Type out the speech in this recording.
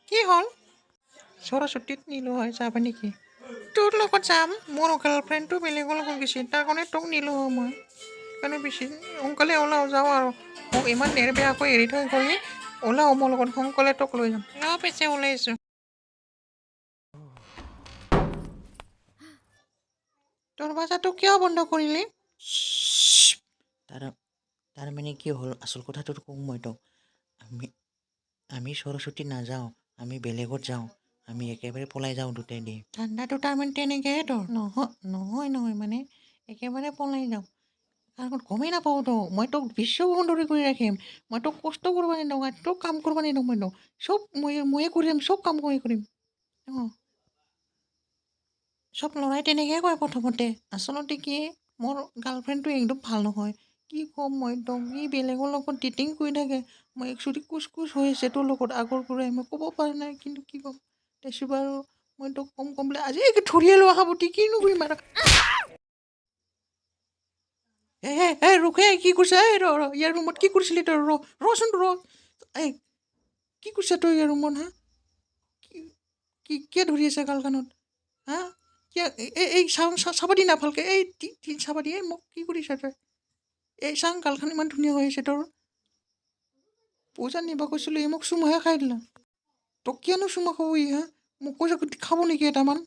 কি হ'ল? সৰস্বতীত নিলো হয়, যাবা নেকি? তোৰ লগত যাম। মোৰ গাৰ্লফ্ৰেণ্ডটো বেলেগৰ লগত গৈছে, তাৰ কাৰণে তোক নিলো হয় মই। সেইকাৰণে বেছি সোনকালে ওলাও, যাওঁ আৰু। মোক ইমান নেৰ বেয়াকৈ এৰি থৈ গ'লি। ওলাও মোৰ লগত সোনকালে, তোক লৈ যাম। ৰ পিছে, ওলাইছোঁ। দৰৱাজাটো কিয় বন্ধ কৰিলি? তাৰ তাৰমানে কি হ'ল, আচল কথাটো কওঁ মই তোক। আমি আমি সৰস্বতী নাযাওঁ, আমি বেলেগত যাওঁ। আমি একেবাৰে পলাই যাওঁ দুটাই দি। ঠাণ্ডাটো তাৰমানে তেনেকৈহে তোৰ? নহয় নহয় নহয়, মানে একেবাৰে পলাই যাওঁ, কাৰণ গমেই নাপাওঁ তো। মই তোক বিশ্ব সুন্দৰী কৰি ৰাখিম। মই তোক কষ্ট কৰিব নিদিওঁ আৰু তোক কাম কৰিব নিদিওঁ। মই তোক চব ময়ে কৰিম, চব কাম ময়ে কৰিম। অঁ, চব ল'ৰাই তেনেকৈয়ে কয় প্ৰথমতে। আচলতে কি, মোৰ গাৰ্লফ্ৰেণ্ডটো একদম ভাল নহয়। কি ক'ম মই তোক, ই বেলেগৰ লগত ডেটিং কৰি থাকে। মই একচুৱেলি কুচ কুচ হৈ আছে তোৰ লগত আগৰ পৰাই, মই ক'ব পৰা নাই। কিন্তু কি ক'ম, তাৰপিছত বাৰু মই তোক ক'ম ক'ম বোলে আজি এই ধৰিয়ে লোৱা সাৱটি, কিনো কৰিম আৰু। এ এ ৰখে, কি কৰিছ? এই ৰ ৰ, ইয়াৰ ৰুমত কি কৰিছিলি তই? ৰ ৰচোন ৰ। এই কি কৰিছ তই ইয়াৰ ৰুমত? হা, কি কি কিয় ধৰি আছে গালখনত? হা, কিয়? এই এই চাওঁ, চাব দি না ভালকৈ। এই চাব দি। এই মোক কি কৰিছ তই? এই চাং, গালখন ইমান ধুনীয়া হৈ আছে তোৰ। পূজা নিব কৈছিলোঁ, এই মোক চুমাহে খাই দিলা। তোক কিয়নো চুমা খাব ই? হা, মোক কৈছে খাব নেকি এটামান?